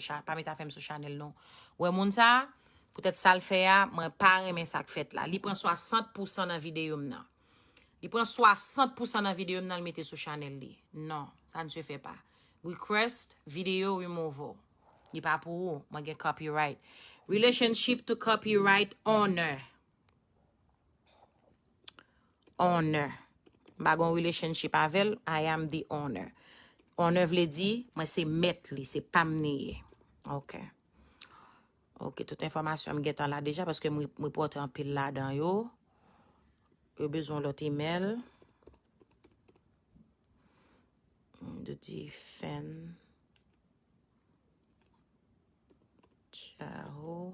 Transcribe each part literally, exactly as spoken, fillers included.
cha- pa mete afè m sou chanèl non. Wè moun sa, poutèt sa l fè a, mwen pa renmen sa k fèt la. Li pran swasant pousan nan videyo m nan. Li pran swasant pousan nan videyo m nan, li mete sou chanèl li. Non, ça ne se fait pas. Request video removal. Li pa pou ou, mwen gen copyright. Relationship to copyright owner. Owner. M pa gon relationship avè l, I am the owner. Owner vle di, mwen se mèt li, se pa m li ye. Ok. Ok, tout enfòmasyon m gentan la deja, paske m, m repote anpil ladan yo. Yo bezwen lòt email. De di fan. Yahoo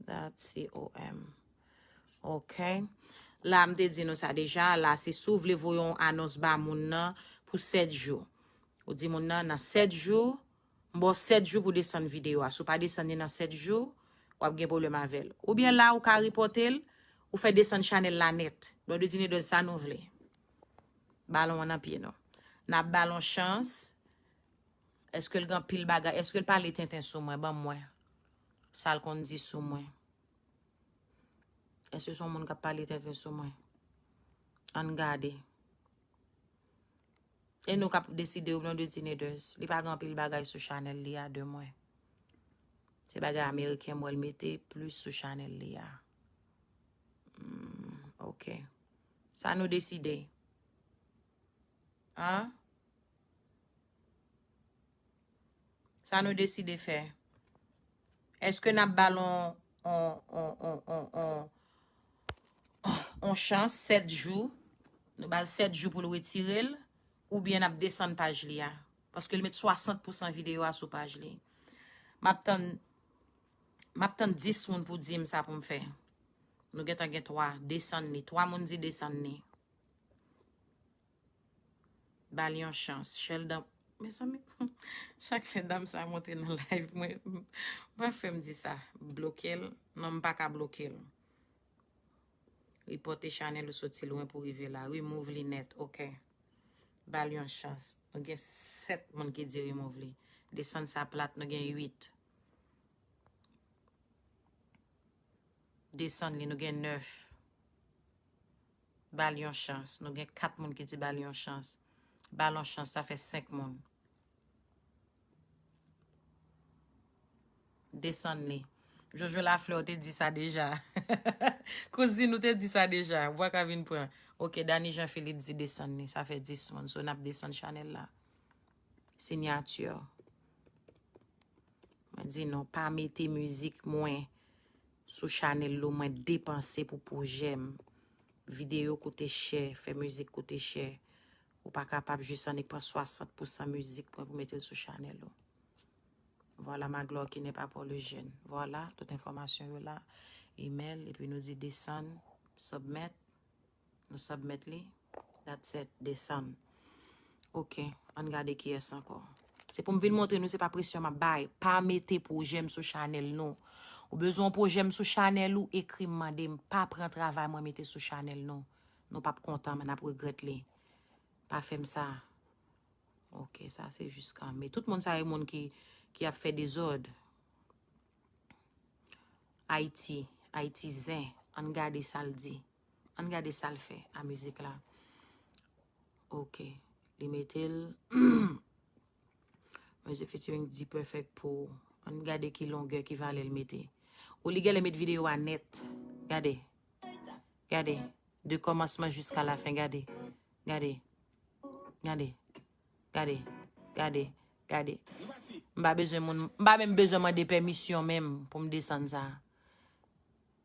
dot com. Ok. La, m te di nou sa deja. La, se si w vle voye yon anons ba moun nan pou sèt jou. Ou di moun nan, nan sèt jou, m ba w sèt jou pou desann videyo a. Si w pa desann li nan sèt jou, w ap gen pwoblèm avè l. Oubyen la, ou ka ripòte l, ou fè desann chanèl la nèt. Bon, de dine de sa nou vle. Balon an nan pye nou. N ap ba l yon chans. Èske l gen anpil bagay? Èske l pale tenten sou mwen? Ban m wè. Sa l konn di sou mwen. Èske se yon moun k ap pale tenten sou mwen? Ann gade. E nou k ap deside ou non de Tineders. Li pa gen anpil bagay sou chanèl li a de mwen. Se bagay ameriken m wè l mete plis sou chanèl li a. Hmm, ok. Sa nou deside? An? Sa nou deside fè? Èske n ap ba l on, on, on, on, on, on, on chans, sèt jou? Nou ba l sèt jou pou l retire l, oubyen n ap desann paj li a? Paske l met swasant pousan videyo a sou paj li. M ap tann, m ap tann dis moun pou di m sa pou m fè. Nou gentan gen twa, desann li. Twa moun di desann li. Ba l yon chans. Sheldon, mezanmi, chak lè dam sa monte nan live mwen, mwen fè m di sa. Bloke l. Non, m pa ka bloke l. Ripòte chanèl ou soti lwen pou rive la. Remove li nèt, ok. Ba l yon chans. Nou gen sèt moun ki di remove li. Desann sa plat, nou gen uit. Desann li, nou gen nèf. Ba l yon chans. Nou gen kat moun ki di ba l yon chans. Ba l yon chans, sa fè senk moun. Desann li. Jojo Lafleur, ou te di sa deja. Kouzin, ou te di sa deja. Ou pa ka vin pran. Ok, Dany Jean Philippe di desann li. Sa fè dis moun. So, n ap desann chanèl la. Sinyati. Mwen di non, pa mete mizik mwen sou chanèl ou, mwen depanse pou pwojè m. Videyo koute chè, fè mizik koute chè. Ou pa kapab jis annik pran swasant pousan mizik mwen pou mete l sou chanèl ou. Voilà ma gloire qui n'est pas pour le jeune. Voilà, tout enfòmasyon yo la. Email, epi nou di desann, submit. Nou submit li. That's it. Desann. Ok. Ann gade kiyès ankò. Se pou m vin montre nou se pa presyon m ap bay. Pa mete pwojè m sou chanèl nou. Ou bezwen yon pwojè m sou chanèl ou, ekri m, mande m. Pa pran travay mwen mete sou chanèl nou. Nou p ap kontan, n ap regrèt li. Pa fè m sa. Ok, sa se jis kanmen. Tout moun sa yo moun ki, ki ap fè dezòd. Ayiti, Ayiti zen. Ann gade sa l di. Ann gade sa l fè a mizik la. Ok, li mete l. Mizik featuring D-Perfect pou. Ann gade ki longè, ki valè l mete. Ou li genlè met videyo a nèt. Gade. Gade. De kòmansman jiska lafen. Gade. Gade. Gade. Gade. Gade. Gade. M pa bezwen moun, m pa menm bezwen mande pèmisyon menm pou m desann sa.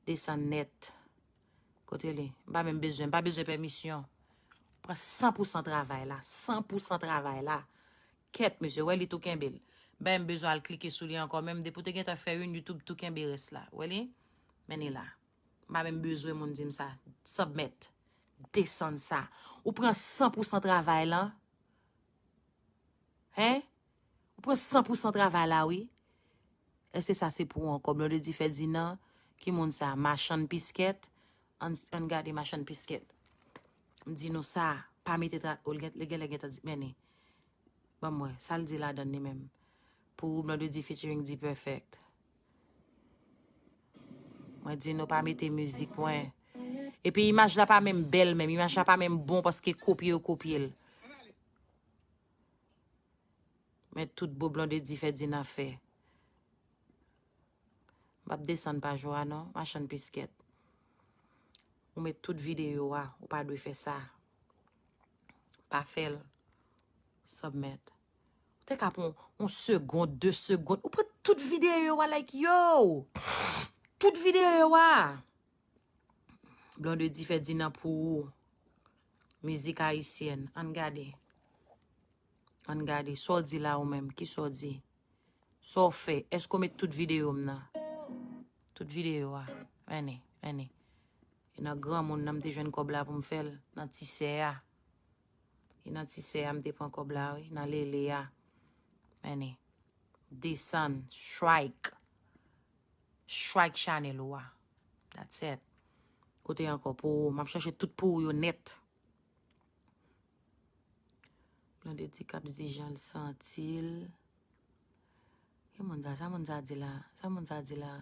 Desann nèt. Kote li? M pa menm bezwen, m pa bezwen pèmisyon. Pran san pousan travay la, san pousan travay la. Kèt, mesye, wè li tou kenbe l. M pa menm bezwen al klike sou li ankò, menm depi w te gentan fè youn, YouTube tou kenbe rès la. Wè li? Men li la. M pa menm bezwen moun di m sa. Submit. Desann sa. Ou pran san pousan travay la. Hen? Ou pran san pousan travay la, wi. Èske sa se pou ou ankò? Blondedy Ferdinand, ki moun sa? Machann piskèt. Ann, ann gade machann piskèt. M di nou sa, pa mete tra-, o, li gen, li genlè gentan di, men li. Ban m wè, sa l di ladann li menm. pou Blondedy featuring D-Perfect. Mwen di nou pa mete mizik mwen. Epi imaj la pa menm bèl menm, imaj la pa menm bon paske kopye yo kopye l. Men tout bo Blondedy fè di nan fè. M p ap desann paj ou a non, machann piskèt. Ou met tout videyo a, ou pa dwe fè sa. Pa fè l. Submit. Ou te ka pran yon segond, de segond. Ou pran tout videyo a, like, yo! Tout videyo a! Blondedy fè di nan pou ou. Mizik ayisyèn. Ann gade. Ann gade. Sa w di la ou menm? Kisa w di? Sa w fè? Èske w met tout videyo m nan? Tout videyo a. Vini, vini. E nan granmoun nan m te jwenn kòb la pou m fè l. Nan ti sè a. E nan ti sè a m te pran kòb la, wi. Nan lele a. Vini. Desann. Strike. Strike chanèl ou a. That's it. Kote ankò pou ou? M ap chèche tout pou ou yo nèt. Blondedy k ap di jan l santi l. Ki moun sa? Sa moun sa di la? Sa moun sa di la?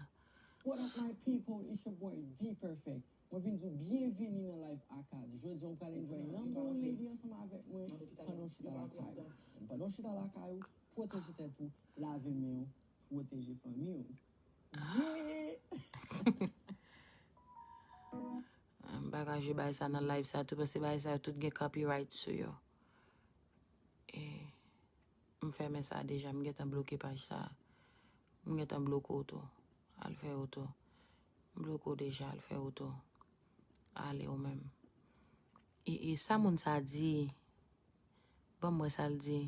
What up, my people? It's your boy D-Perfect. Mwen vin di w byenvini nan live Akaz. Jodi a, w pral enjoy number one lady ansanm avèk mwen pandan w chita lakay ou. Pandan w chita lakay ou, pwoteje tèt ou, lave men w, pwoteje fanmi w. Yeah! M pa ka jwe bagay sa nan live sa tou, paske bagay sa yo tout gen copyright sou yo. E, m fèmen sa deja, m gentan bloke paj sa. M gentan bloke w tou. Al fè w tou. M bloke w deja, al fè w tou. Ale ou menm. E, e sa moun sa di? Ban m wè sa l di.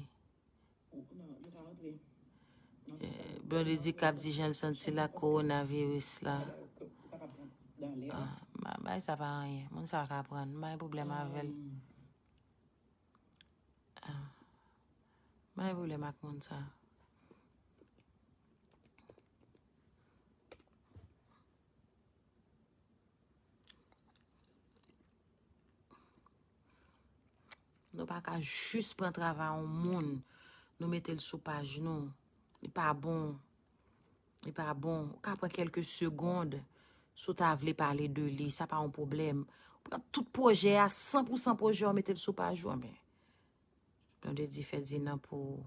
Eh, Blondedy k ap di jan l santi l ak kowonaviris la. Ah, ba-, bay sa pa anyen. Moun sa ka pran. M pa gen pwoblèm avè l. Ah, m pa gen pwoblèm ak moun sa. Nou pa ka jis pran travay yon moun, nou mete l sou paj nou. Li pa bon. Li pa bon. Ou ka pran kèlke segond si w ta vle pale de li. Sa pa yon pwoblèm. Ou pran tout pwojè a, san pou san pwojè, ou mete l sou paj ou, anben. Blondedy Ferdinand pou ou.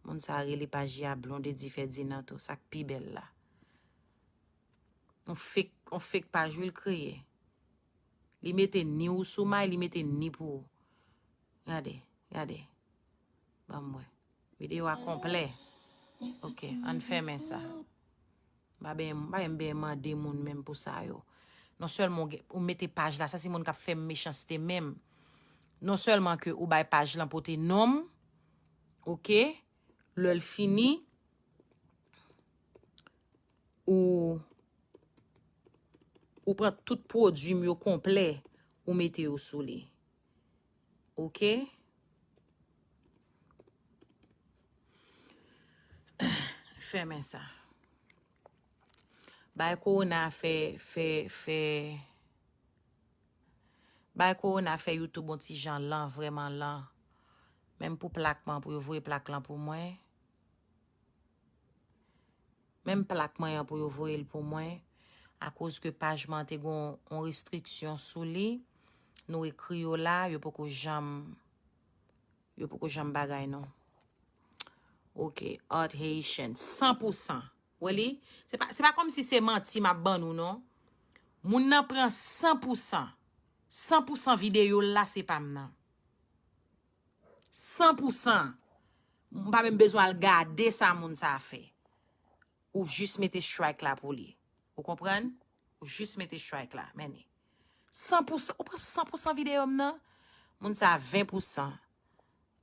Moun sa rele paj li a Blondedy Ferdinand tou. Sa k pi bèl la. On fake, on fake paj wi l kreye. Li mete ni ou sou may, li mete ni pou ou. Gade, gade. Ban m wè. Videyo a konplè. Ok, ann fèmen sa. M pa ben, m pa ben mande moun menm pou sa yo. Non sèlman ou gen, ou mete paj la, sa se moun k ap fè m mechanste menm. Non sèlman ke ou bay paj lan pote non m, ok, lè l fini, ou, ou pran tout pwodui m yo konplè, ou mete yo sou li. Ok? Fèmen sa. Bay kowona fè, fè, fè. Bay kowona fè YouTube on ti jan lan, vrèman lan. Menm pou plak mwen, pou yo voye plak lan pou mwen. Menm plak mwen an pou yo voye l pou mwen. Akoz ke paj mwen an te gen on restriksyon sou li. Nou ekri yo la, yo poko janm, yo poko janm bagay non. Ok, Art Haitian, san pou san. Wè li? Se pa, se pa kòmsi se manti m ap ban nou non. Moun nan pran san pou san. San pou san videyo l la se pa m nan. San pou san. M pa menm bezwen al gade sa moun sa fè. Ou jis mete strike la pou li. Ou konprann? Ou jis mete strike la. Men li. San pou san. Ou pran san pou san videyo m nan? Moun sa ven pou san.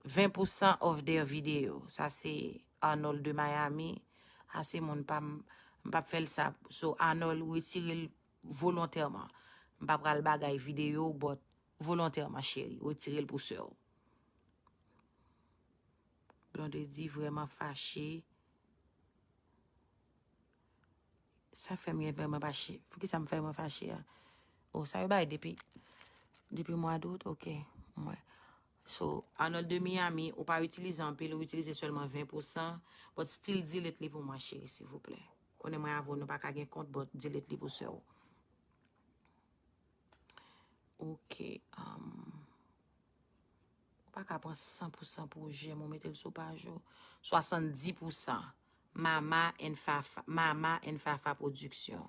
Ven pou san of their video. Sa se Arnold de Miami. Sa se moun pa m, m p ap fè l sa. So, Arnold, retire l volontèman. M pa pral bagay videyo, but volontèman, cheri. Retire l pou sè w. Blondedy vrèman fache. Sa fè m gen vrèman fache. Poukisa m fè mwen fache a? Oh, sa yo bay depi, depi mwa dout? Ok. Mwen. So, Arnold de Miami, ou pa itilize anpil, ou itilize sèlman ven pousan, but still delete li pou mwen, cheri, silvouplè. Konnen mwen avè w, nou pa ka gen kont, but delete li pou sè w. Ok. Um, ou pa ka pran san pousan pou jèm, ou mete l sou paj ou. Swasanndis pousan. Mama and Fafa, Mama and Fafa Production.